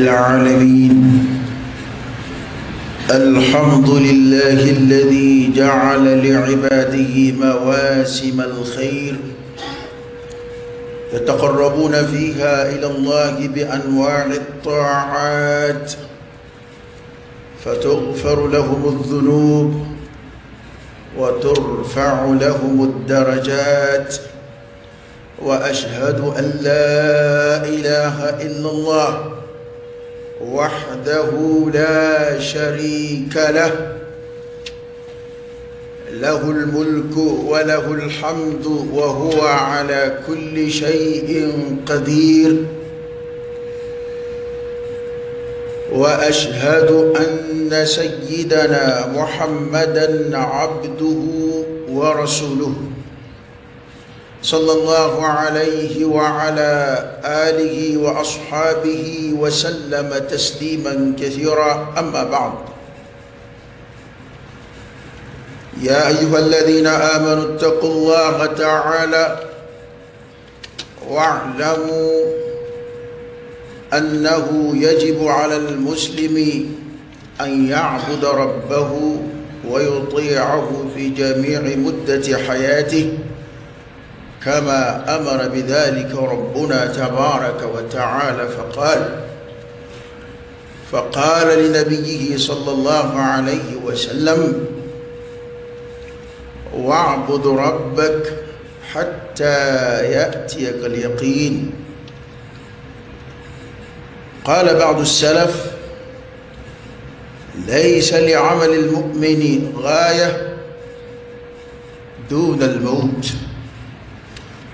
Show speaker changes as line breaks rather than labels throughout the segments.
العالمين. الحمد لله الذي جعل لعباده مواسم الخير يتقربون فيها إلى الله بأنواع الطاعات فتغفر لهم الذنوب وترفع لهم الدرجات. وأشهد أن لا إله إلا الله وحده لا شريك له، له الملك وله الحمد وهو على كل شيء قدير. وأشهد أن سيدنا محمدا عبده ورسوله صلى الله عليه وعلى آله وأصحابه وسلم تسليما كثيرا. أما بعد، يا أيها الذين آمنوا اتقوا الله تعالى واعلموا أنه يجب على المسلم أن يعبد ربه ويطيعه في جميع مدة حياته كما أمر بذلك ربنا تبارك وتعالى، فقال لنبيه صلى الله عليه وسلم: واعبد ربك حتى يأتيك اليقين. قال بعض السلف: ليس لعمل المؤمن غاية دون الموت،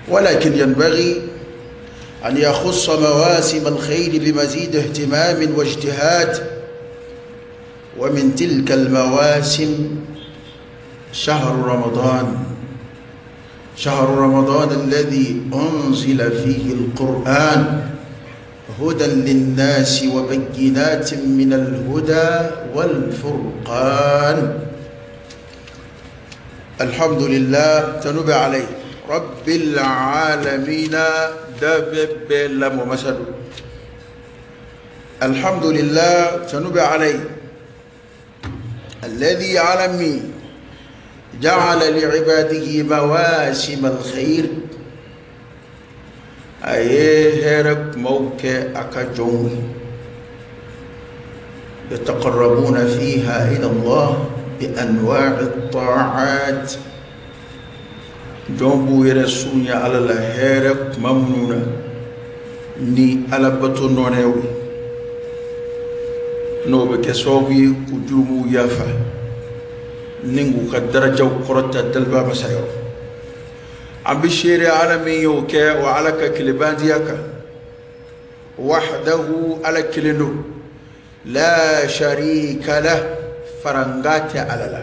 ولكن ينبغي أن يخص مواسم الخير بمزيد اهتمام واجتهاد. ومن تلك المواسم شهر رمضان، شهر رمضان الذي أنزل فيه القرآن هدى للناس وبينات من الهدى والفرقان. الحمد لله تنبع عليه رب العالمين دبب لم مسد. الحمد لله تنبع عليه الذي عالمي جعل لعباده مواسم الخير أي هرب موك أكجون يتقربون فيها إلى الله بأنواع الطاعات. Jɔn b'u yɛrɛ surunya Ala la hɛrɛ kuma minnu na ni alabato nɔnɛw ye, n'o bɛ kɛ sababu ye k'u jurumuw yafa ni k'u ka darajaw kɔrɔta daliba masa yɔrɔ. An bɛ seere Ala min y'o kɛ wa Ala ka kilebandiya kan, wahdahu Ala kelen don, la sharika lah, faranga tɛ Ala la.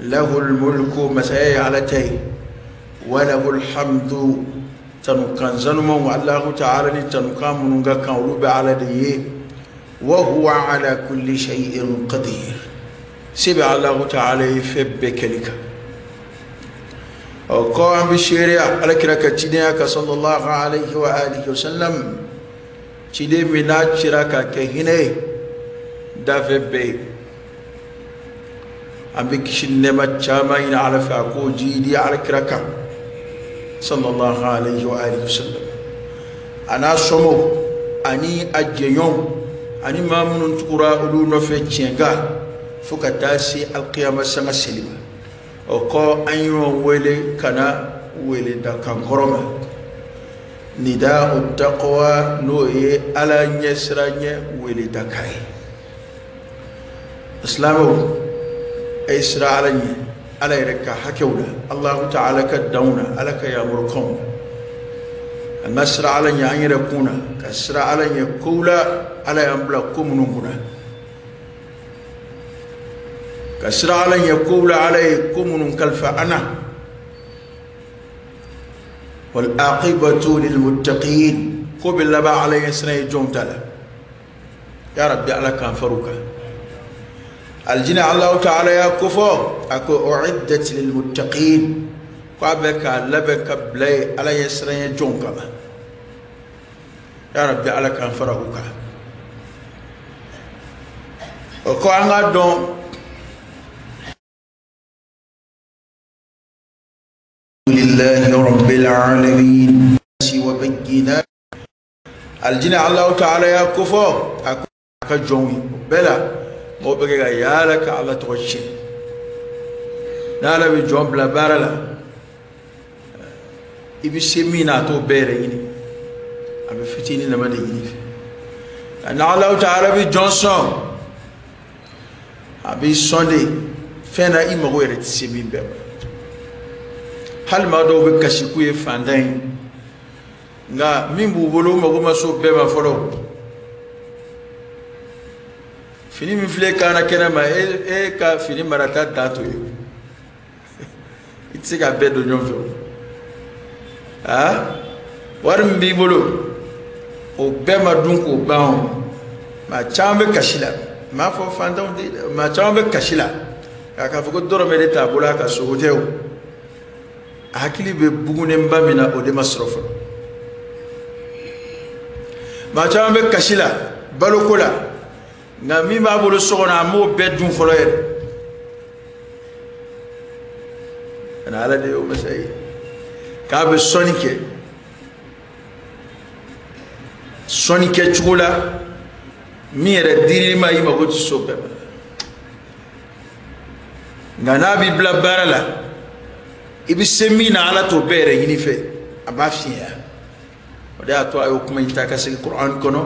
له الملك مسايا على تي وله الحمد تنكان زنما الله تعالى تنكان منغا كان ولوب على دي وهو على كل شيء قدير. سبع الله تعالى فبكلك وقام بالشريعة على كرك تدينك صلى الله عليه وآله وسلم تدي منات شراكة كهنة دافع بي an bɛ kisi nɛɛma caman ɲini Ala fɛ a k'o jiidi Ala kira kan sallallahu alayhi wa alihi wa sallam, a n'a somɔgɔw ani a jɛɲɔgɔnw ani maa minnu tugura olu nɔfɛ tiɲɛ kan fo ka taa se alikiyama sanga seli ma. O kɔ an y'o wele ka na wele dakan kɔrɔ ma, nida'u taqwa, n'o ye Ala ɲɛsiranɲɛ wele dakan ye. Silamɛw, a ye sira Ala ɲɛ, Ala yɛrɛ ka hakɛw la, Alahu ta'ala ka danw na, Ala ka yamurukanw na. An ka sira Ala ɲɛ an yɛrɛ kun na, ka sira Ala ɲɛ kow la, Ala y'an bila ko minnu kunna. Ka sira Ala ɲɛ kow la, Ala ye ko minnu kalifa an na. Wal aqibatu lil muttaqin, ko bɛ laban Ala ɲɛ siran ye jɔnw ta la. Ya Rabbi, Ala k'an far'u kan. Aljina Allahu ta'ala ya kofɔ a ko uiddat lil muttaqin, k'a bɛ k'a labɛn ka bila ye Ala ɲɛ siran ye jɔnw kama. Ya Rabbi, Ala k'an fara u kan. O kɔ an k'a dɔn lillahi rabbil alamin wa bayyinat aljinɛ Allahu ta'ala y'a kofɔ a ka jɔnw ye o bɛɛ la mɔgɔw bɛ kɛ ka yaala ka Ala tɔgɔ tiɲɛ n'Ala bɛ jɔn bila baara la i bɛ se min na a t'o bɛɛ yɛrɛ ɲini a bɛ fitinin dama de ɲini fɛ nka Allahu ta'ala bɛ jɔn sɔn a b'i sɔn de fɛn na i mago yɛrɛ tɛ se min bɛɛ ma hali maa dɔw bɛ kasi k'u ye fantan ye nka min b'u bolo u mago ma s'o bɛɛ ma fɔlɔ fini min filɛ kan na kɛnɛ ma e ka fini marata dan t'o ye i tɛ se k'a bɛɛ don ɲɔgɔn fɛ aa wari min b'i bolo o bɛɛ ma dun k'o ban o maa caman bɛ kasi la n m'a fɔ fantanw tɛ maa caman bɛ kasi la k'a fɔ ko dɔrɔmɛ de t'a bolo a ka so o tɛ o a hakili bɛ bugunenba min na o de ma sɔrɔ fɔlɔ maa caman bɛ kasi la baloko la nka min b'a bolo so kɔnɔ a m'o bɛɛ dun fɔlɔ yɛrɛ ka na Ala de y'o masa ye k'a bɛ sɔnni kɛ sɔnni kɛcogo la min yɛrɛ dir'i ma i mako tɛ s'o bɛɛ ma nka n'a b'i bila baara la i bɛ se min na Ala t'o bɛɛ yɛrɛ ɲini fɛ a b'a fiɲɛya o de y'a to a y'o kuma in ta ka segin Kuran kɔnɔ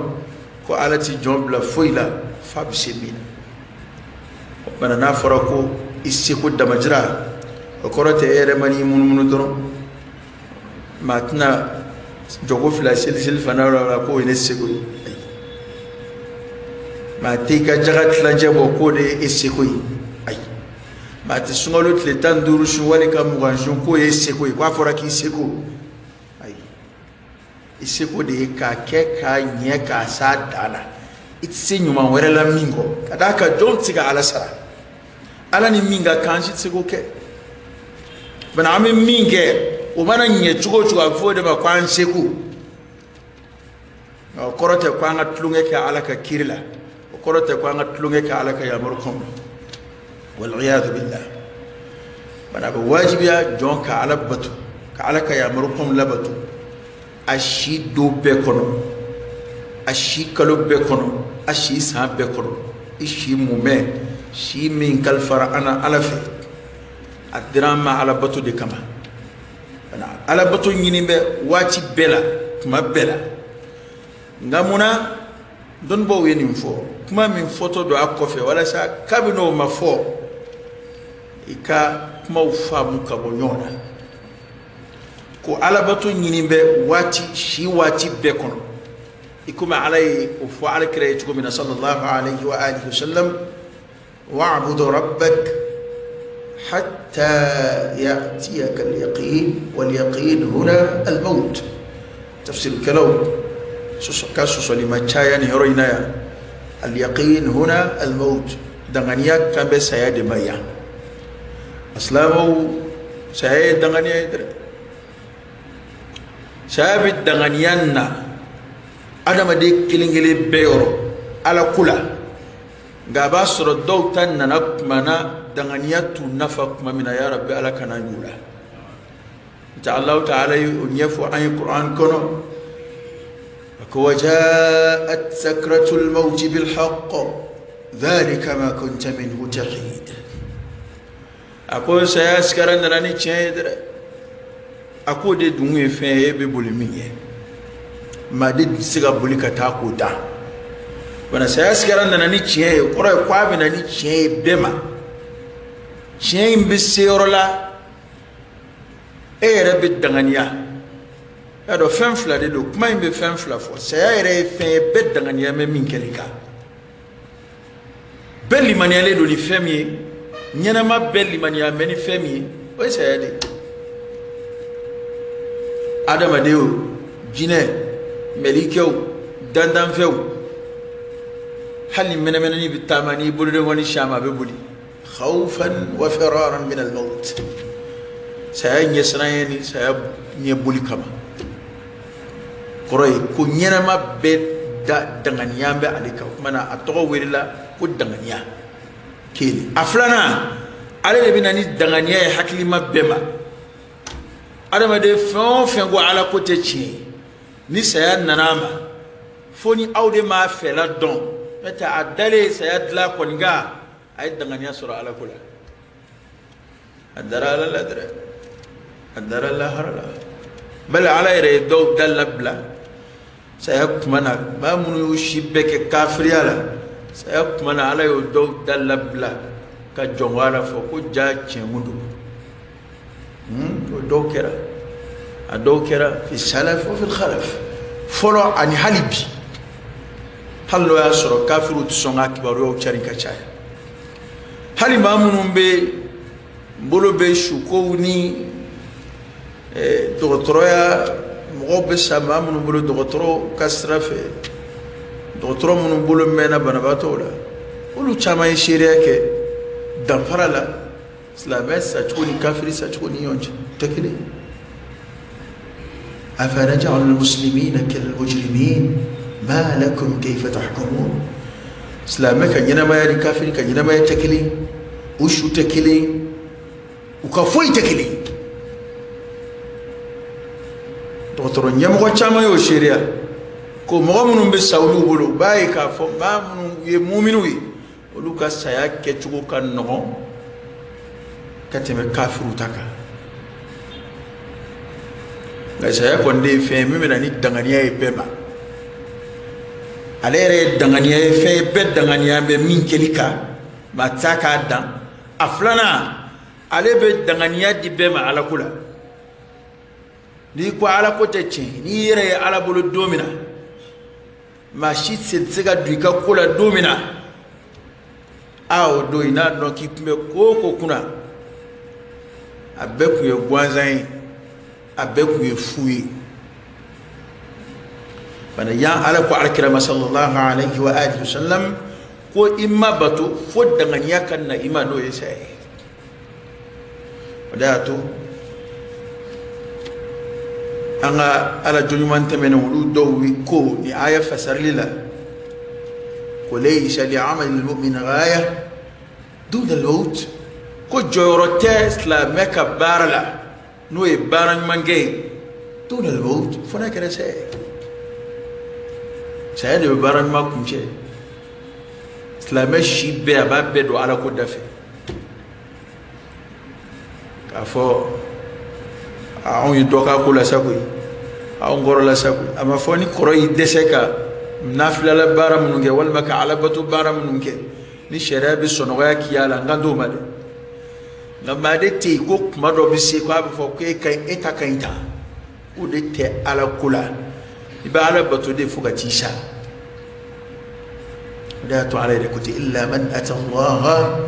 ko Ala ti jɔn bila foyi la f'a bɛ se min na o tuma na n'a fɔra ko i seko damajira o kɔrɔ tɛ e yɛrɛ ma n'i munumunu dɔrɔn maa tɛna jɔko fila seli seli fana la k'o ye ne seko ye ayi maa t'i ka jaga tilancɛ bɔ k'o de ye e seko ye ayi maa tɛ sunkalo tile 15 sun wali ka 20 sun k'o ye e seko ye k'a fɔra k'i seko ayi i seko de ye k'a kɛ k'a ɲɛ k'a s'a dan na i tɛ se ɲuman wɛrɛ la min kɔ ka d'a kan jɔn tɛ se ka Ala sara Ala ni min ka kan an si tɛ se k'o kɛ bana an bɛ min kɛ o mana ɲɛ cogo o cogo a bɛ fɔ o de ma ko an seko nka o kɔrɔ tɛ ko an ka tulonkɛ kɛ Ala ka kiri la o kɔrɔ tɛ ko an ka tulonkɛ kɛ Ala ka yamaru kɔnɔ waliyadu billah bana a bɛ wajibiya jɔn ka Ala bato ka Ala ka yamaru kɔnɔ labato a si don bɛɛ kɔnɔ a si kalo bɛɛ kɔnɔ a si san bɛɛ kɔnɔ i si mumɛ si min kalifara an na Ala fɛ a dira an ma Ala bato de kama Ala bato ɲini bɛ waati bɛɛ la tuma bɛɛ la nka munna dɔnnibaw ye nin fɔ kuma min fɔtɔ don a kɔfɛ walasa kabini o ma fɔ i ka kumaw faamu ka bɔ ɲɔgɔn na ko Ala bato ɲini bɛ waati si waati bɛɛ kɔnɔ i komi Ala ye o fɔ Ala kira ye cogo min na sallallahu alayhi wa alihi wa sallam wa'bud rabbak hatta ya'tiyaka al-yaqin wal-yaqin huna al-maut tafsirkɛlaw ka sɔsɔli ma caya nin yɔrɔ in na yan al-yaqin huna al-maut danganiya kan bɛ saya de ma yan asilamɛw saya ye danganiya ye dɛ saya bɛ danganiya na adamaden kelen kelen bɛɛ yɔrɔ Ala ko la nka a b'a sɔrɔ dɔw ta nana tuma na danganiya t'u nafa tuma min na ya Rabbi Ala kana y'u la nta Allahu ta'ala ye o ɲɛfɔ an ye Kuran kɔnɔ a ko wajaat sakratul mawti bil haqq dhalika ma kunta minhu tahid a ko saya sigara nana ni tiɲɛ ye dɛ a k'o de dun ye fɛn ye e bɛ boli min ye maa de tɛ se ka boli ka taa k'o da bana saya sigara nana ni tiɲɛ ye o kɔrɔ ye k'a bɛ na ni tiɲɛ ye bɛɛ ma tiɲɛ in bɛ se yɔrɔ la e yɛrɛ bɛ danganiya y'a dɔn fɛn fila de don kuma in bɛ fɛn fila fɔ saya yɛrɛ ye fɛn ye bɛɛ danganiya bɛ min kɛli kan bɛɛ limaniyalen don ni fɛn min ye ɲɛnama bɛɛ limaniya bɛ ni fɛn min ye o ye saya de ye adamaden o jinɛ mɛlikɛw dandanfɛnw hali ni mɛnɛmɛnɛni bɛ taama n'i bolodenkɔni si a ma a bɛ boli khawfan wa firaran min al-maut saya ɲɛsiranɲɛ ni saya ɲɛ boli kama kɔrɔ ye ko ɲɛnama bɛɛ da danganiya bɛ ale kan o tuma na a tɔgɔ welela ko danganiya kelen. A filanan, ale de bɛ na ni danganiya ye hakilima bɛɛ ma. Adamaden fɛn o fɛn ko ala ko tɛ tiɲɛ ye, ni saya nana a ma, fo ni aw de m'a fɛla dɔn, n'o tɛ a dalen saya dilan kɔni kan, a ye danganiya sɔrɔ ala ko la. A dara ala la dɛrɛ, a dara lahara la. Bali ala yɛrɛ ye dɔw da labila saya tuma na, maa minnu y'u si bɛɛ kɛ kafiriya la, saya tuma na ala y'o dɔw da labila ka jɔnko ala fɔ ko ja tiɲɛ kun don. O dɔw kɛra, a dɔw kɛra fi salaf wa fi khalaf, fɔlɔ ani hali bi. Hali n'o y'a sɔrɔ kafiriw tɛ sɔn ka kibaruyaw cari ka caya, hali maa minnu bɛ bolo bɛ sukow ni dɔgɔtɔrɔya, mɔgɔw bɛ sa maa minnu bolo dɔgɔtɔrɔw ka sira fɛ, dɔgɔtɔrɔ minnu bolo mɛnna banabaatɔw la, olu caman ye seereya kɛ danfara la silamɛ sacogo ni kafiri sacogo ni ɲɔgɔn cɛ tɛ kelen. Afanaj'alul muslimina kal mujrimin ma lakum kayfa tahkumun. Silamɛ ka ɲɛnamaya ni kafiri ka ɲɛnamaya tɛ kelen, u su tɛ kelen, u ka foyi tɛ kelen. Dɔgɔtɔrɔ ɲɛmɔgɔ caman y'o seereya ko mɔgɔ minnu bɛ sa olu bolo, u b'a ye k'a fɔ maa minnu ye muminiw ye, olu ka saya kɛcogo ka nɔgɔn ka tɛmɛ kafiriw ta kan. Nka saya kɔni de ye fɛn ye min bɛ na ni danganiya ye bɛɛ ma. Ale yɛrɛ ye danganiya ye, fɛn ye bɛɛ danganiya bɛ min kɛli kan, maa t'a k'a dan. A filanan, ale bɛ danganiya di bɛɛ ma ala ko la. N'i ko ala ko tɛ tiɲɛ, n'i yɛrɛ ye ala bolo don min na, maa si sen tɛ se ka don i ka ko la don min na, a o don i n'a dɔn k'i tun bɛ ko o ko kunna, a bɛɛ tun ye gansan ye, a bɛɛ tun ye fu ye. Bana yan ala ko alakira sallallahu alaihi wa alihi wa sallam ko i ma bato fo danganiya ka na i ma, n'o ye saya ye. O de y'a to an ka ala jɔnɲuman tɛmɛnen olu dɔw ko ni aya fasarili la ko laysa li'amali al-mu'min ghaya duna al-maut, ko jɔyɔrɔ tɛ silamɛ ka baara la n'o ye baara ɲuman kɛ ye duna al-maut, fo n'a kɛra saya ye. Saya de bɛ baara ɲuman kuncɛ. Silamɛ si bɛɛ a b'a bɛɛ don ala ko da fɛ, k'a fɔ anw ye dɔ k'a ko la sa koyi, anw kɔrɔ la sa koyi. A ma fɔ ni kɔrɔ y'i dɛsɛ ka nafilala baara minnu kɛ walima ka alabato baara minnu kɛ, ni sariya bɛ sɔnɔgɔya k'i y'a la, n kan t'o ma dɛ. Nka maa de tɛ yen ko kuma dɔ bɛ se k'a bɛ fɔ ko e ka ɲi, e ta ka ɲi tan, o de tɛ ala ko la. I bɛ ala bato de fo ka t'i sa. O de y'a to ala yɛrɛ ko ten illa man ata Allaha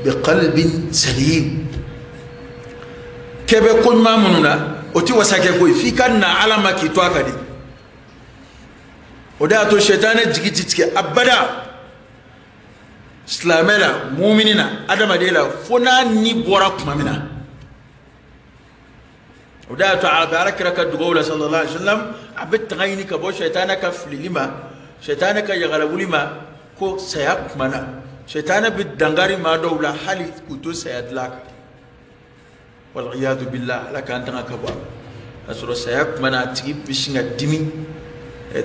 biqalbin salim. Kɛ bɛ ko ɲuman minnu na, o tɛ wasa kɛ koyi, f'i ka na ala ma k'i to a kan de. O de y'a to sɛtanɛ jigi ti tigɛ abada silamɛ la, mumini na, adamaden la, fo n'a ni bɔra tuma min na. O de y'a to a bɛ ala kira ka dugawu la sallallahu alaihi wa sallam, a bɛ tanga ɲini ka bɔ sɛtanɛ ka filili ma, sɛtanɛ ka yagalawuli ma, ko saya tuma na sɛtanɛ bɛ dankari maa dɔw la hali k'u to saya dilan kan. Waliyadu billah, ala k'an tanga ka bɔ a ma. K'a sɔrɔ saya tuma na a tigi bɛ sin ka dimi,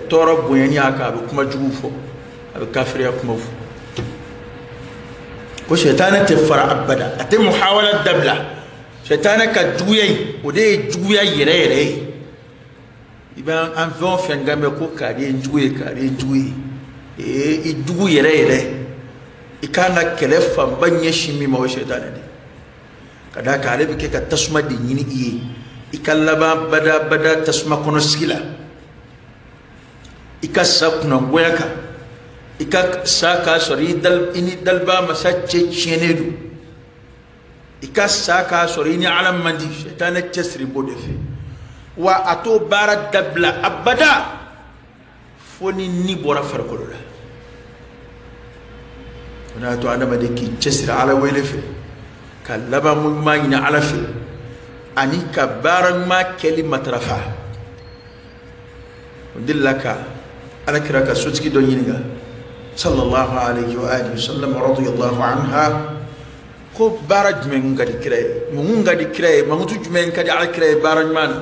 tɔɔrɔ bonyani a kan, a bɛ kuma jugu fɔ, a bɛ kafiriya kuma fɔ. Ko sɛtanɛ tɛ fara abada, a tɛ muhawala dabila. Sɛtanɛ ka juguya in, o de ye juguya yɛrɛ yɛrɛ ye. I bɛ an fɛn o fɛn kan mɛn ko kari ye jugu ye, kari ye jugu ye, ee i jugu yɛrɛ yɛrɛ, i kan ka kɛlɛ fanba ɲɛsin min ma, o ye sɛtanɛ de ye. Ka d'a kan ale bɛ kɛ ka tasuma de ɲini i ye, i ka laban badabada tasuma kɔnɔ sigi la, i ka sa kunnagoya kan, i ka sa k'a sɔrɔ i ni daliba masa cɛ tiɲɛnen don, i ka sa k'a sɔrɔ i ni ala man di. Sɛtanɛ cɛsiri b'o de fɛ, wa a t'o baara dabila abada fo ni ni bɔra farikolo la. O de y'a to adamaden k'i cɛsiri ala wele fɛ, ka laban ɲuman ɲini ala fɛ, ani ka baara ɲuman kɛli matarafa. O delila ka ala kira ka sotigi dɔ ɲininka Sallallahu alayhi wa alihi wa sallam, radiyallahu anha, ko baara jumɛn ka di kira ye, mun ka di kira ye, mankutu jumɛn ka di ala kira ye baara ɲuman na?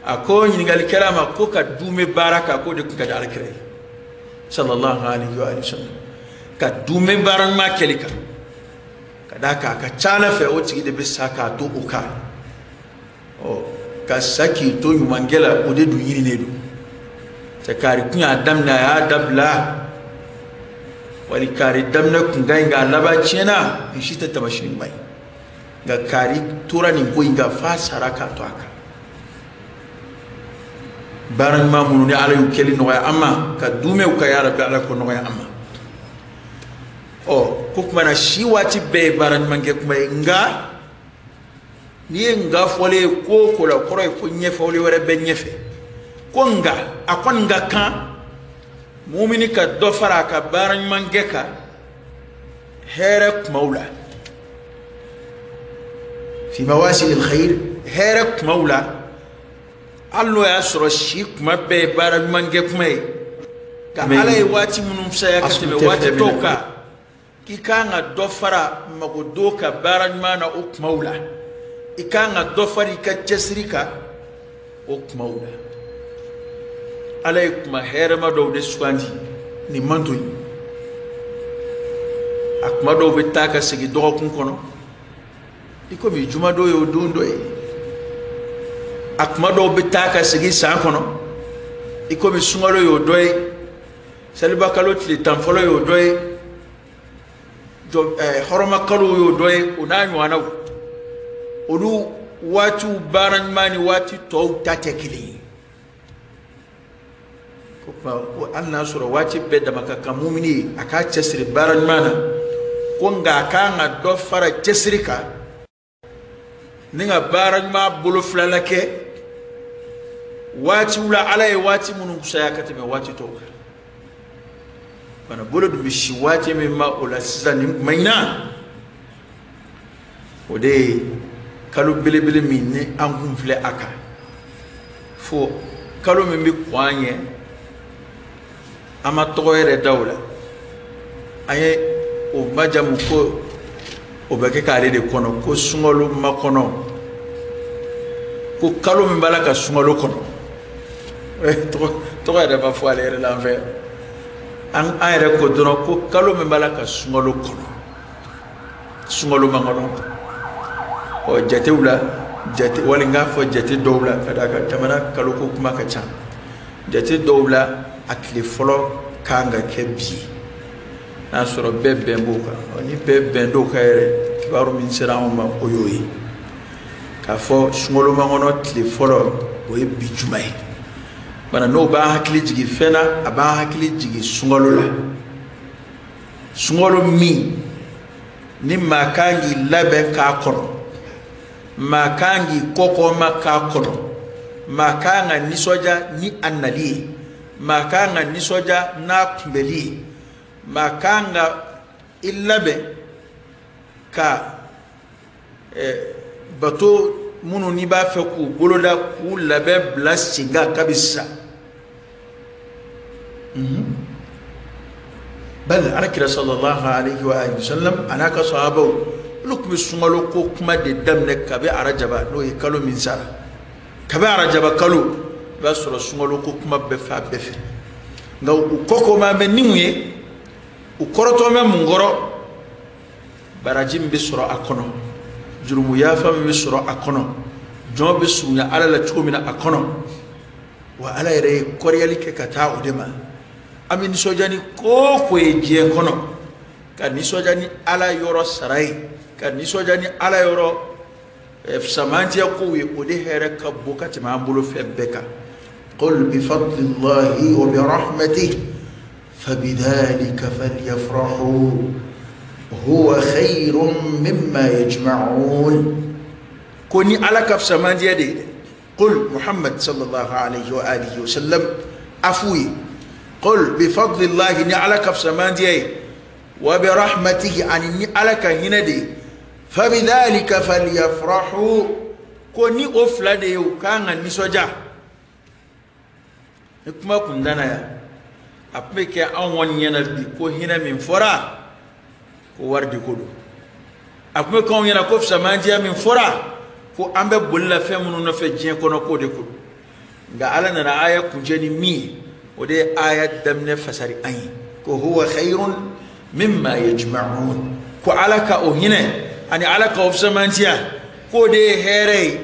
A ko ɲininkali kɛra a ma ko ka dume baara kan, k'o de tun ka di ala kira ye sallallahu alayhi wa sallam, ka dume baara ɲuman kɛli kan, ka d'a kan a ka ca ala fɛ o tigi de bɛ sa k'a to o kan. Ɔ ka sa k'i to ɲumankɛ la, o de dun ɲininen don. Cɛ kari kun y'a daminɛ, a y'a dabila, wali kari daminɛ kun ka ɲi nka a laban tiɲɛna, nin si tɛ taamasiyɛn ɲuman ye. Nka kari tora nin ko in kan f'a sara k'a to a kan. Baara ɲuman minnu ni ala y'u kɛli nɔgɔya an ma, ka duumɛw ka yarabi ala k'o nɔgɔya an ma. Ɔ ko kuma na, si waati bɛɛ ye baara ɲuman kɛ kuma ye, nka n'i ye nka fɔlen ye ko o ko la, o kɔrɔ ye ko ɲɛfɔli wɛrɛ bɛ ɲɛfɛ. Ko nka a kɔni ka kan mumini ka dɔ fara a ka baara ɲuman kɛ kan hɛrɛ kumaw la, fi mawasimil khair, hɛrɛ kumaw la, hali n'o y'a sɔrɔ si kuma bɛɛ ye baara ɲuman kɛ kuma ye, nka ala ye waati minnu fisaya ka tɛmɛ waati tɔw kan, k'i kan ka dɔ fara magodon ka baara ɲuman na o kumaw la, i kan ka dɔ fara i ka cɛsiri kan o kumaw la. Ala ye kuma hɛrɛma dɔw de sugandi nin man to yen. A kuma dɔw bɛ taa ka segin dɔgɔkun kɔnɔ, i komi juma dɔ ye o don dɔ ye. A kuma dɔw bɛ taa ka segin san kɔnɔ, i komi sunkalo y'o dɔ ye, salibakalo tile 10 fɔlɔ y'o dɔ ye, hɔrɔmakalo y'o dɔ ye, o n'a ɲɔgɔnnaw. Olu waatiw baara ɲuman ni waati tɔw ta tɛ kelen ye. Ko kuma ko hali n'a sɔrɔ waati bɛɛ dama ka kan mumini ye a k'a cɛsiri baara ɲuman na, ko nka a kan ka dɔ fara cɛsiri kan ni ka baara ɲuman bolo filala kɛ waatiw la ala ye waati minnu fisaya ka tɛmɛ waati tɔw kan. Bana bolo dun bɛ si waati min ma o la sisan nin kuma in na, o de ye kalo belebele min ni an kun filɛ a kan, fo kalo min bɛ kɔn an ɲɛ, an ma tɔgɔ yɛrɛ da o la, an ye o majamu ko o bɛ kɛ k'ale de kɔnɔ, ko sunkalo makɔnɔ, ko kalo min b'a la ka sunkalo kɔnɔ. Tɔgɔ yɛrɛ ma fɔ ale yɛrɛ la an fɛ, an yɛrɛ ko dɔrɔn ko kalo min b'a la ka sunkalo kɔnɔ, sunkalo makɔnɔ. Ɔ jatew la, jate wali n k'a fɔ jate dɔw la, ka d'a kan jamana kaloko kuma ka ca, jate dɔw la a tile fɔlɔ kan ka kɛ bi, n'a sɔrɔ bɛɛ bɛn b'o kan. Ni bɛɛ bɛn d'o kan yɛrɛ, kibaru min sera anw ma o y'o ye, k'a fɔ sunkalo makɔnɔ tile fɔlɔ o ye bi juma ye. Bana n'o b'an hakili jigin fɛn na, a b'an hakili jigin sunkalo la, sunkalo min ni maa kan k'i labɛn k'a kɔnɔ, maa kan k'i kɔkɔma k'a kɔnɔ, maa kan ka nisɔndiya ni a nali ye, maa kan ka nisɔndiya n'a kunbɛli ye, maa kan ka i labɛn ka bato minnu n'i b'a fɛ k'u boloda k'u labɛn bila sen kan kabi sisan. Bali alakira sallallahu alayhi wa sallam a n'a ka sahabaw, olu tun bɛ sunkalo ko kuma de daminɛ kabi arajaba, n'o ye kalo min sara, kabi arajaba kalo i b'a sɔrɔ sunkalo ko kuma bɛɛ fɛ a bɛɛ fɛ. Nka u kɔkɔma bɛ ni mun ye, u kɔrɔtɔ bɛ mun kɔrɔ, baraji min bɛ sɔrɔ a kɔnɔ, jurumu yafa min bɛ sɔrɔ a kɔnɔ, jɔn bɛ surunya ala la cogo min na a kɔnɔ. Wa ala yɛrɛ ye kɔriyali kɛ ka taa o de ma. An bɛ nisɔndiya ni ko o ko ye diɲɛ kɔnɔ, ka nisɔndiya ni ala yɔrɔ sara ye, ka nisɔndiya ni ala yɔrɔ fisamantiya kow ye, o de hɛrɛ ka bon ka tɛmɛ an bolo fɛn bɛɛ kan. Qul bi fadlillahi wa bi rahmatihi fabidhalika falyafrahu huwa khayrun mimma yajma'un. Ko ni ala ka fisamantiya de ye dɛ. Qul Muhammad sallallahu alayhi wa alihi wa sallam afu ye, qul bi fadlillahi, ni ala ka fisamantiya ye, wa bi rahmatihi, ani ni ala ka hinɛ de ye, fabidhalika falyafrahu, ko ni o fila de ye u kan ka nisɔndiya. Ni kuma kun danna yan, A tun bɛ kɛ anw kɔni ɲɛna bi ko hinɛ min fɔra ko wari de ko don. A tun bɛ k'anw ɲɛna ko fisamantiya min fɔra ko an bɛ boli la fɛn minnu nɔfɛ diɲɛ kɔnɔ k'o de ko don. Nka Ala nana aya kuncɛ ni min ye, o de ye aya daminɛ fasari an ye ko huwa khayrun mimma yajma'un, ko Ala ka o hinɛ ani Ala ka o fisamantiya k'o de ye hɛrɛ ye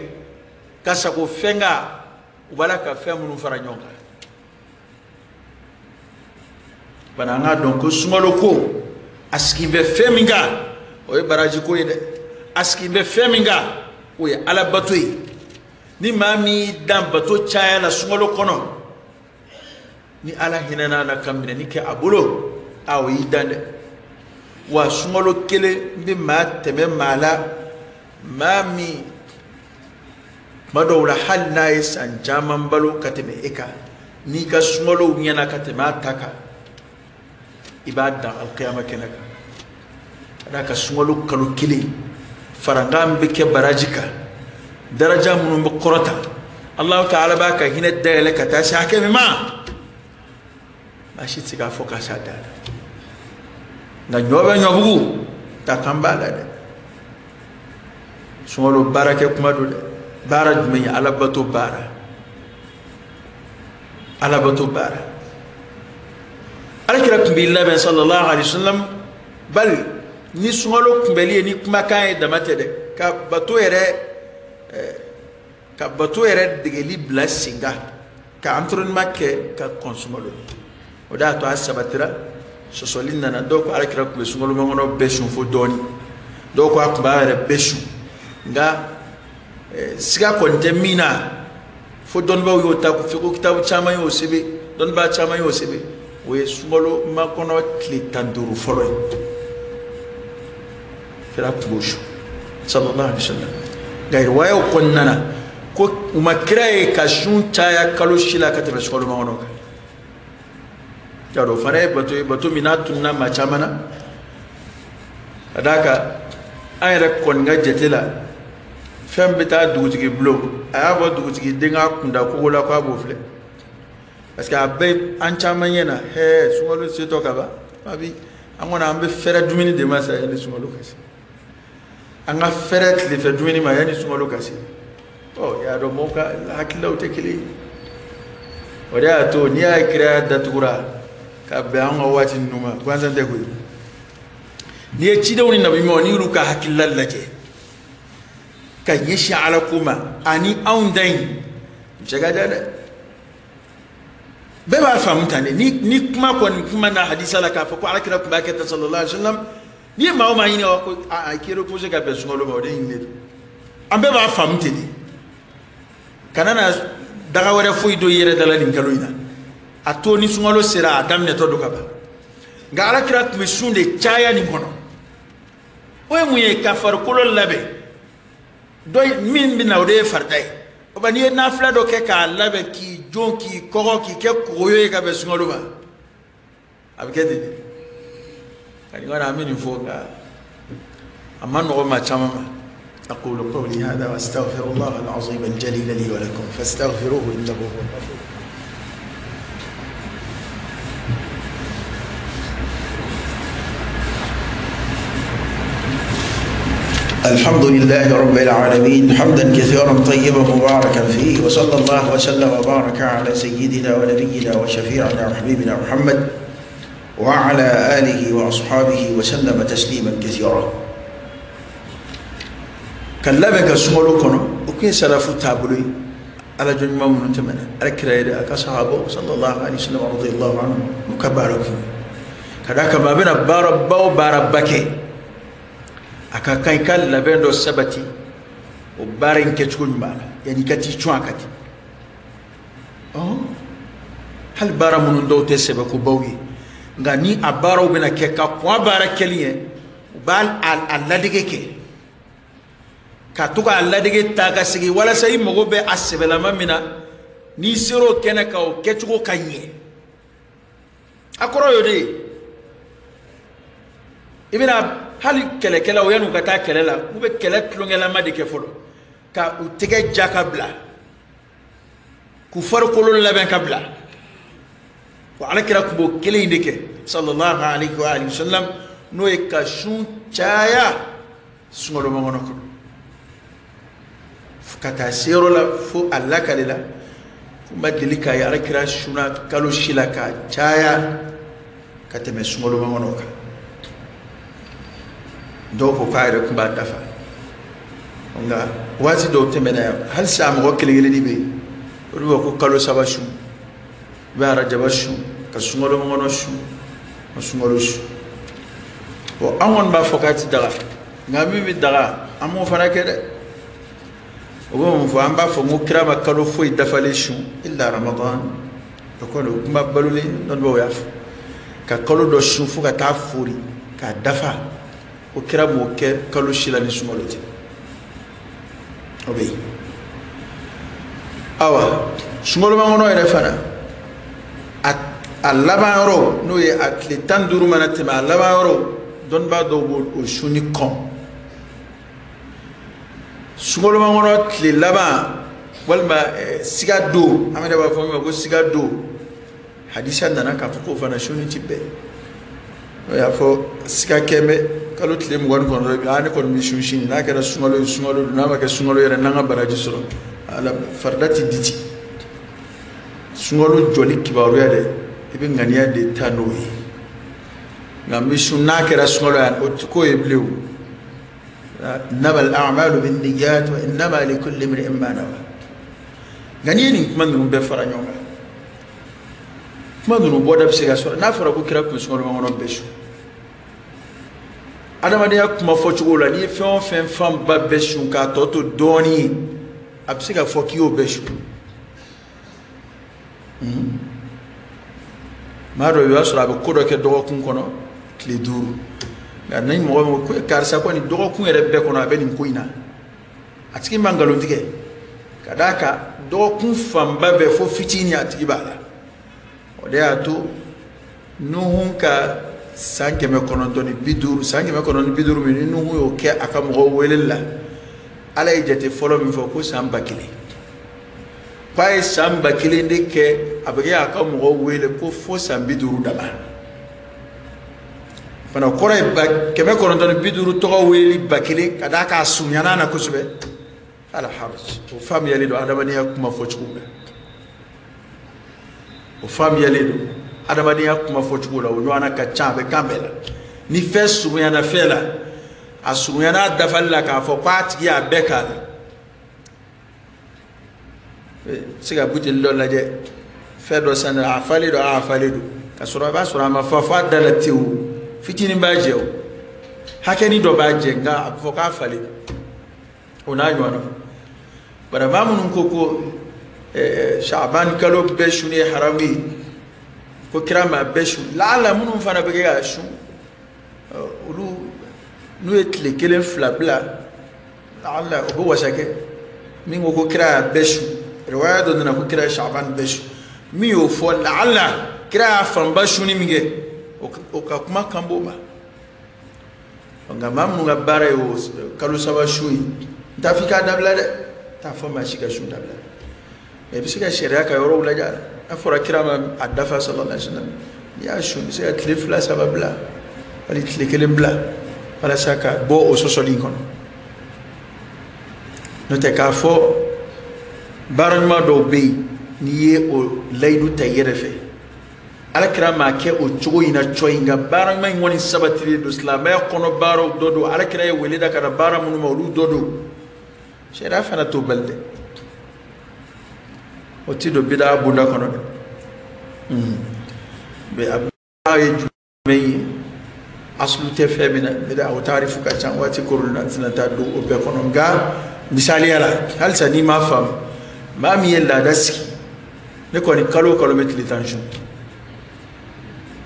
ka sago fɛn kan u b'a la ka fɛn minnu fara ɲɔgɔn kan. Bana an k'a dɔn ko sunkalo ko a sigi bɛ fɛn min kan o ye baraji ko ye dɛ, a sigi bɛ fɛn min kan o ye Ala bato ye. Ni maa min y'i dan bato caya la sunkalo kɔnɔ, ni Ala hinɛna a la ka minɛni kɛ a bolo, a o y'i dan dɛ. Wa sunkalo kelen bɛ maa tɛmɛ maa la, maa min tuma dɔw la hali n'a ye san caman balo ka tɛmɛ e kan, n'i ka sunkalow ɲɛna ka tɛmɛ a ta kan, i b'a dan alikiyama kɛnɛ kan. Ka d'a kan sunkalo kalo kelen farankan bɛ kɛ baraji kan, daraja minnu bɛ kɔrɔta, Alahu taala b'a ka hinɛ dayɛlɛ ka taa se hakɛ min ma, maa si tɛ se k'a fɔ k'a s'a dan na. Nka ɲɔ bɛ ɲɔbugu ta kan b'a la dɛ. Sunkalo baara kɛ kuma don dɛ. Baara jumɛn ye? Ala bato baara, Ala bato baara. Ala kira tun b'i labɛn sallallahu alaihi wa sallam, bali ni sunkalo kunbɛli ye ni kumakan ye dama tɛ dɛ, ka bato yɛrɛ ka bato yɛrɛ degeli bila sen kan, ka entraînement kɛ ka kɔn sunkalo. O de y'a to a sabatira, sɔsɔli nana. Dɔw ko ala kira tun bɛ sunkalo makɔnɔ bɛɛ sun fo dɔɔni, dɔw ko a tun b'a yɛrɛ bɛɛ sun. Nka siga kɔni tɛ min na, fo dɔnnibaaw y'o ta, fo kitabu caman y'o sɛbɛn, dɔnnibaa caman y'o sɛbɛn, o ye sunkalo makɔnɔ tile 15 fɔlɔ ye. Kira tun b'o sun sallallahu alaihi wa sallam. Nka riwayaw kɔnɔna na ko u ma kira ye ka sun caya kalo si la ka tɛmɛ sunkalo makɔnɔ kan. Yarɔ o fana ye bato ye, bato min n'a tununna maa caman na. Ka d'a kan an yɛrɛ kɔni ka jate la, fɛn bɛ taa dugutigi bulon, a y'a fɔ dugutigi den k'a kunda kogo la k'a b'o filɛ, parce que a bɛ an caman ɲɛ na hɛɛ sunkalo setɔ ka ban, a bi an kɔni an bɛ fɛrɛ dumuni de ma sa yanni sunkalo ka se, an ka fɛrɛ tilefɛ dumuni ma yanni sunkalo ka se. Ɔ y'a dɔn mɔgɔw ka hakililaw tɛ kelen ye. O de y'a to n'i y'a ye kiraya datugura ka bɛn an ka waati ninnu ma, gansan tɛ koyi. N'i ye cidenw ni nabiɲumanw n'i y'olu ka hakilila lajɛ ka ɲɛsin Ala ko ma ani anw da in cɛ ka jan dɛ. Bɛɛ b'a faamu tan de. Ni kuma kɔni kuma na hadisa la k'a fɔ ko Ala kira tun b'a kɛ tan sallallahu alaihi wa sallam, n'i ye maa o maa ɲini ko a k'i reposer ka bɛn sunkalo ma, o de ɲininen don. An bɛɛ b'a faamu ten de. Kana na daga wɛrɛ foyi don i yɛrɛ da la nin kalo in na. A to ni sunkalo sera a daminɛtɔ don ka ban. Nka Ala kira tun bɛ sun de caya nin kɔnɔ. O ye mun ye? Ka farikolo labɛn. Dɔ min bɛ na o de ye farida ye. O ba n'i ye nafila dɔ kɛ k'a labɛn k'i jɔ k'i kɔgɔ k'i kɛ kogoyo ye ka bɛn sunkalo ma, a bɛ kɛ ten de. Nka nin kɔni an bɛ nin fɔ nka a ma nɔgɔn maa caman ma. أقول قولي هذا وأستغفر الله العظيم الجليل لي ولكم فاستغفروه إنه هو الغفور. الحمد لله رب العالمين حمدا كثيرا طيبا مباركا فيه، وصلى الله وسلم وبارك على سيدنا ونبينا وشفيعنا وحبيبنا محمد وعلى آله وأصحابه وسلم تسليما كثيرا. Ka labɛn ka sunkalo kɔnɔ, o kun ye salafu taabolo ye. Ala jɔn ɲuman minnu tɛmɛna, Ala kira yɛrɛ a ka sahabaw sallallahu alaihi wa sallam radiyallahu anhu, n'u ka baara kun ye. Ka d'a kan maa bɛna baaraba o baaraba kɛ, a ka kan i ka labɛn dɔ sabati o baara in kɛcogo ɲuman la, yanni i ka t'i cun a kan ten. Hali baara minnu dɔw tɛ sɛbɛkobaw ye, nka ni a baaraw bɛna kɛ ka kɔn a baara kɛli ɲɛ, u b'a a ladege kɛ. Ka to k'a ladege ta ka segin walasa i mago bɛ a sɛbɛlama min na, n'i sera o kɛnɛ kan o kɛcogo ka ɲɛ. A kɔrɔ y'o de ye. I bɛna hali kɛlɛkɛlaw yan'u ka taa kɛlɛ la, u bɛ kɛlɛ tulonkɛlama de kɛ fɔlɔ, ka u tɛgɛ ja ka bila, k'u farikolo labɛn ka bila. Wa ala kira tun b'o kelen in de kɛ sallallahu alaihi wa alihi wasallam, n'o ye ka sun caya sunkalo makɔnɔ kɔnɔ ka taa se yɔrɔ la fo a lakale la ko n ma deli k'a ye ala kira sunna kalo si la ka caya ka tɛmɛ sunkalo makɔnɔ kan. Dɔw ko k'a yɛrɛ tun b'a dafa, nka waati dɔw tɛmɛna yan halisa mɔgɔ kelen kelenni bɛ yen, olu b'a ko kalo saba sun, i bɛ arajaba sun, ka sunkalo makɔnɔ sun, ka sunkalo sun. Bon, an kɔni b'a fɔ k'a ti daga, nka min bɛ daga an m'o fana kɛ dɛ. O bɛ mun fɔ? An b'a fɔ n ko kira ma kalo foyi dafalen sun illa Ramadan. O kɔni o kuma balolen dɔnnibaaw y'a fɔ, ka kalo dɔ sun fo ka taa fori k'a dafa, o kira m'o kɛ kalo si la ni sunkalo tɛ. O bɛ yen. Awa, sunkalo makɔnɔ yɛrɛ fana a laban yɔrɔ, n'o ye a tile 15 mana tɛmɛ, a laban yɔrɔ, dɔnnibaa dɔw b'o sunni kɔn. Sunkalo makɔnɔ tile laban walima siga don, an yɛrɛ b'a fɔ min ma ko siga don, hadisa nana k'a fɔ k'o fana sunni ti bɛn. O y'a fɔ siga kɛ bɛ kalo tile 29, a ne kɔni bɛ sun sini, n'a kɛra sunkalo ye sunkalo don, n'a ma kɛ sunkalo yɛrɛ n'an ka baraji sɔrɔ, ala farida ti di ten. Sunkalo jɔli kibaruya dɛ, i bɛ ŋaniya de ta n'o ye, nka n bɛ sun n'a kɛra sunkalo ye, o ti k'o ye bilen o. Innama al-a'malu bin-niyyat wa innama likulli imri'in ma nawa. Nka n'i ye nin kuma ninnu bɛɛ fara ɲɔgɔn kan, kuma ninnu bɔda bɛ se ka sɔrɔ n'a fɔra ko kira tun bɛ sunkalo makɔnɔ bɛɛ sun. Adamadenya kuma fɔcogo la, n'i ye fɛn o fɛn fanba bɛɛ sun k'a tɔ to dɔɔnin ye, a bɛ se ka fɔ k'i y'o bɛɛ sun. Maa dɔ i b'a sɔrɔ a bɛ ko dɔ kɛ dɔgɔkun kɔnɔ tile 5, nka ni mɔgɔ min ko karisa kɔni dɔgɔkun yɛrɛ bɛɛ kɔnɔ a bɛ nin ko in na, a tigi ma nkalon tigɛ, ka d'a kan dɔgɔkun fanba bɛɛ fo fitinin a tigi b'a la. O de y'a to Nuhu ka san 950, san 950 min ni Nuhu y'o kɛ a ka mɔgɔw weleli la, Ala ye jate fɔlɔ min fɔ ko san 1000, k'a ye san 1000 de kɛ a bɛ kɛ a ka mɔgɔw wele ko fo san 50 dama. Fana kɔrɔ ye 950 tɔgɔ weleli 1000, ka d'a kan a surunyana na kosɛbɛ. Ala haraj, o faamuyalen don adamadenya kuma fɔcogo la, o faamuyalen don adamadenya kuma fɔcogo la, o ɲɔgɔnna ka ca, a bɛ kan bɛɛ la. Ni fɛn surunyana fɛn la, a surunyana a dafali la k'a fɔ k'a tigi y'a bɛɛ k'a la. Se ka buteli dɔ lajɛ, fɛn dɔ san a falen don, a falen don, ka sɔrɔ a b'a sɔrɔ a ma fa f'a da la tewu, fitinin b'a jɛ, o hakɛnin dɔ b'a jɛ, nka a bɛ fɔ k'a falen, o n'a ɲɔgɔnna. Bari maa minnu ko ko Shaban kalo bɛɛ sun ye haramu ye, ko kira ma bɛɛ sun, laala minnu fana bɛ kɛ k'a sun, olu n'u ye tile 1 2 bila, laala o bɛ wasa kɛ. Min ko ko kira y'a bɛɛ sun, riwaya dɔ nana ko kira ye Shaban bɛɛ sun, min y'o fɔ laala kira y'a fanba sunni min kɛ, o ka kuma kan b'o ma. Nka maa minnu ka baara ye o kalo 3 sun ye, n t'a fɔ i k'a dabila dɛ, n t'a fɔ maa si ka sun dabila, mɛ i bɛ se ka sariya ka yɔrɔw lajɛ a la. N'a fɔra kira ma a dafa sallallahu alaihi wasallam, n'i y'a sun i bɛ se ka tile 2 3 bila, wali tile 1 bila, walasa ka bɔ o sɔsɔli in kɔnɔ. N'o tɛ k'a fɔ baara ɲuman dɔw bɛ yen, n'i ye o layidu ta i yɛrɛ fɛ, ala kira m'a kɛ o cogo in na cɔyi, nka baara ɲuman in kɔni sabatilen don, silamɛya kɔnɔ baaraw dɔ don, ala kira ye wele da ka na baara minnu ma olu dɔ don. Sariya fana t'o bali dɛ, o ti don bidaa bonda kɔnɔ dɛ. Mɛ a ye jumɛn ye, asulu tɛ fɛn min na, bidaa o taarifu ka ca, waati koron na tɛna taa don o bɛɛ kɔnɔ. Nka misaliya la, halisa n'i m'a faamu, maa min ye laada sigi, ne kɔni kalo o kalo bɛ tile 10 sun,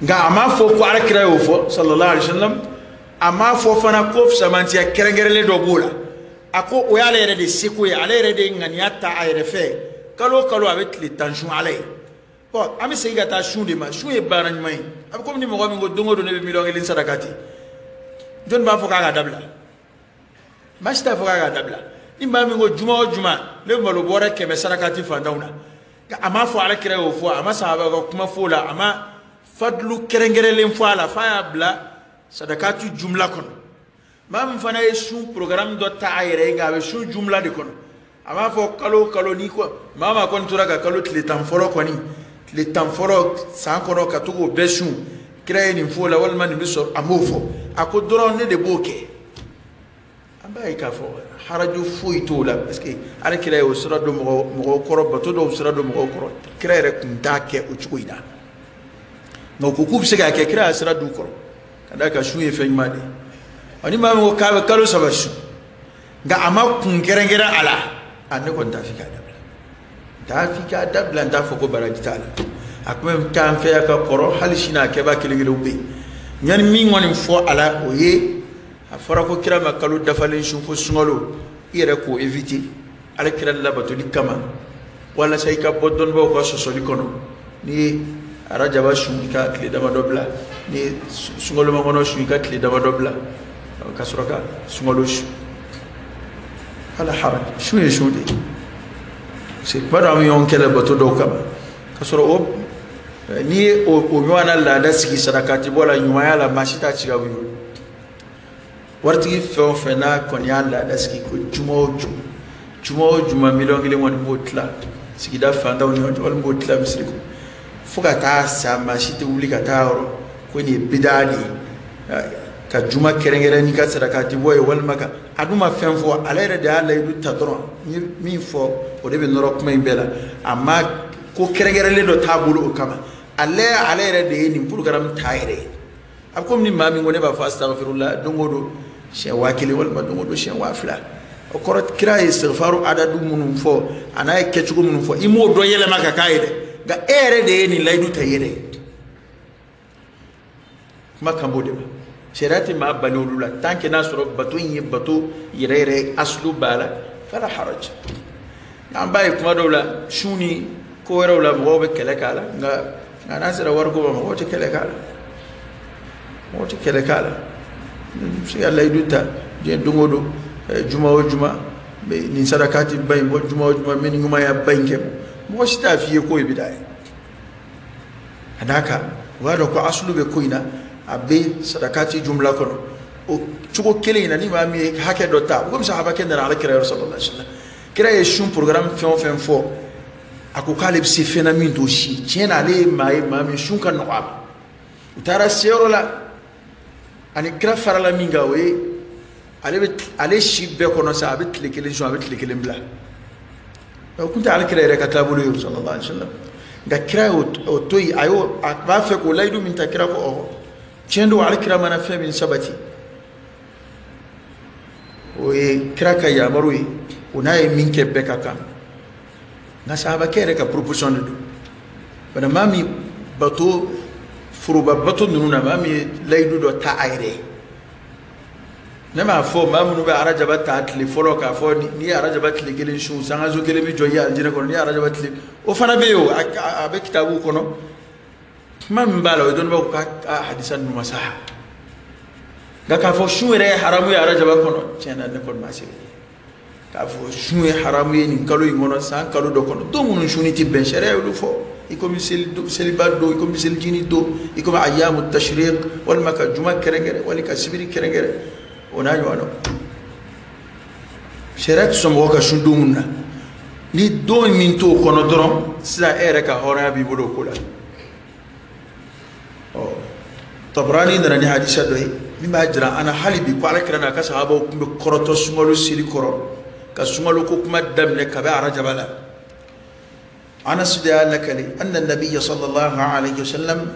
nka a m'a fɔ ko ala kira y'o fɔ sallallahu alaihi wasallam, a m'a fɔ fana ko fisamantiya kɛrɛnkɛrɛnlen dɔ b'o la, a ko o y'ale yɛrɛ de seko ye, ale yɛrɛ de ye ŋaniya ta a yɛrɛ fɛ, kalo o kalo a bɛ tile 10 sun ala ye. Bon, an bɛ segin ka taa sun de ma, sun ye baara ɲuman ye. A bɛ komi ni mɔgɔ min ko don o don ne bɛ 1,000,000 saraka ten, jɔnni b'a fɔ k'a ka dabila? Maa si t'a fɔ k'a ka dabila. Ni maa min ko juma o juma ne bɛ malo bɔrɛ 100 saraka ti fantanw na, A m'a fɔ ala kira y'o fɔ, a ma sahaba ka kuma fɔ o la, a ma fadlu kɛrɛnkɛrɛnlen fɔ a la, f'a y'a bila sadakatu jumla kɔnɔ. Maa min fana ye sun programme dɔ ta a yɛrɛ ye, nka a bɛ sun jumla de kɔnɔ. A b'a fɔ kalo o kalo n'i ko maa maa kɔni tora ka kalo tile 10 fɔlɔ kɔni, tile 10 fɔlɔ san kɔnɔ ka to k'o bɛɛ sun, kira ye nin fɔ o la walima nin bɛ sɔrɔ, a m'o fɔ. A ko dɔrɔn ne de b'o kɛ. An b'a ye k'a fɔ haraju foyi t'o la, parce que ala kira y'o sira don mɔgɔw kɔrɔ, bato dɔw sira don mɔgɔw kɔrɔ, kira yɛrɛ tun t'a kɛ o cogo in na. Nka u ko k'u bɛ se k'a kɛ, kira y'a sira d'u kɔrɔ ka d'a kan sun ye fɛn ɲuman de ye. Ɔ ni maa min ko k'a bɛ kalo 3 sun, nka a ma kun kɛrɛnkɛrɛn a la, a ne kɔni t'a f'i k'a dabila, n t'a f'i k'a dabila, n t'a fɔ ko baraji t'a la. A kun bɛ k'an fɛ yan ka kɔrɔ, hali sini a kɛbaa kelen kelenw bɛ yen. Yanni min kɔni fɔ a la, o ye a fɔra ko kira ma kalo dafalen sun fo sunkalo, i yɛrɛ k'o éviter ala kira labatoli kama, walasa i ka bɔ dɔnnibaaw ka sɔsɔli kɔnɔ. N'i ye arajaba sun, i ka tile damadɔ bila, n'i ye sunkalomakɔnɔ sun, i ka tile damadɔ bila, ka sɔrɔ ka sunkalo sun. Ala haraj, sun ye sun de ye. Parce que kuma dɔ an bɛ ɲɔgɔn kɛlɛ bato dɔw kama, ka sɔrɔ o n'i ye o ɲɔgɔnna laada sigi sarakati bɔ la, ɲumanya la, maa si t'a ci ka bɔ i bolo. Waritigi fɛn o fɛn n'a kɔni y'a laada sigi ko juma o juma, juma o juma 1 000 000 kɔni b'o tila sigida fantanw ni ɲɔgɔn cɛ, walima b'o tila misiri kɔnɔ, fo ka taa sa maa si tɛ wuli ka taa yɔrɔ ko nin ye bidaa de ye, ka juma kɛrɛnkɛrɛn n'i ka sarakati bɔ ye, walima ka a dun ma fɛn fɔ, ale yɛrɛ de y'a layidu ta dɔrɔn. N ye min fɔ o de bɛ nɔrɔ kuma in bɛɛ la, a ma ko kɛrɛnkɛrɛnlen dɔ t'a bolo o kama, ale yɛrɛ de ye nin programme ta yɛrɛ ye. A bɛ komi ni maa min ko ne b'a fɔ astaghfirullah don o don siɲɛ 1000 walima don o don siɲɛ 2000, o kɔrɔ kira ye istighfaru adadu minnu fɔ a n'a ye kɛcogo minnu fɔ, i m'o dɔ yɛlɛma ka k'a ye dɛ, nka e yɛrɛ de ye nin layidu ta i yɛrɛ ye. Kuma kan b'o de ma. Sariya tɛ maa bali olu la tant que n'a sɔrɔ bato in ye bato yɛrɛ yɛrɛ asulu b'a la, fala haraj. An b'a ye kuma dɔw la sun ni ko wɛrɛw la mɔgɔw bɛ kɛlɛ k'a la, nka n'a sera wariko ma mɔgɔw tɛ kɛlɛ k'a la, mɔgɔw tɛ kɛlɛ k'a la. I bɛ se ka layidu ta diɲɛ don o don, juma o juma nin sarakati ba in bɔ, juma o juma n bɛ nin ɲumanya ba in kɛ, mɔgɔ si t'a f'i ye k'o ye bidaa ye. Ka d'a kan u b'a dɔn ko asulu bɛ ko in na, a bɛ sarakati jumla kɔnɔ. O cogo kelen in na, ni maa min ye hakɛ dɔ ta, komi sahabakɛ nana ala kira yɔrɔ sallallahu alaihi wasallam, kira ye sun programme fɛn o fɛn fɔ, a ko k'ale bɛ se fɛn na min t'o si. Tiɲɛ na ale ye maa ye maa min sun ka nɔgɔ a ma. U taara se yɔrɔ la, ani kira farala min kan, o ye ale bɛ ale si bɛɛ kɔnɔ sa, a bɛ tile 1 sun, a bɛ tile 1 bila. O kun tɛ ala kira yɛrɛ ka taabolo ye sallallahu alaihi wasallam. Nka kira y'o to yen, a y'o a b'a fɛ k'o layidu min ta, kira ko ɔhɔ tiɲɛ don, ala kira mana fɛn min sabati o ye kira ka yamaru ye, o n'a ye min kɛ bɛɛ ka kan. Nka sahabakɛ yɛrɛ ka proposition de don. Bana maa min bato foroba bato ninnu na, maa min ye layidu dɔ ta a yɛrɛ ye, ne m'a fɔ maa minnu bɛ arajaba ta tile fɔlɔ k'a fɔ n'i ye arajaba tile 1 sun, sangaso 1 bɛ jɔ i ye alijinɛ kɔnɔ, n'i ye arajaba tile, o fana bɛ yen o, a bɛ kitabu kɔnɔ. Kuma min b'a la, o ye dɔnnibaaw ka hadisa ninnu ma sa. Nka k'a fɔ sun yɛrɛ ye haramu ye arajaba kɔnɔ, tiɲɛ na ne kɔni ma sɛbɛn k'a fɔ sun ye haramu ye nin kalo in kɔnɔ, san kalo dɔ kɔnɔ, don minnu sunni tɛ bɛn, sariya y'olu fɔ, i komi seliba don, i komi selijini don, i komi ayyamu tashriq, walima ka juma kɛrɛnkɛrɛn, wali ka sibiri kɛrɛnkɛrɛn, o n'a ɲɔgɔnnaw. Sariya tɛ sɔn mɔgɔ ka sun don minnu na, ni don min t'o kɔnɔ dɔrɔn, sisan e yɛrɛ ka hɔrɔnya b'i bolo o ko la. Ɔ Tabarani nana ni hadisa dɔ ye min b'a jira an na hali bi ko ala kira n'a ka sahabaw tun bɛ kɔrɔtɔ sunkalo seli kɔrɔ, ka sunkalo ko kuma daminɛ kabi arajaba la. Anas de y'a lakale anna nabiyya sallallahu alaihi wasallam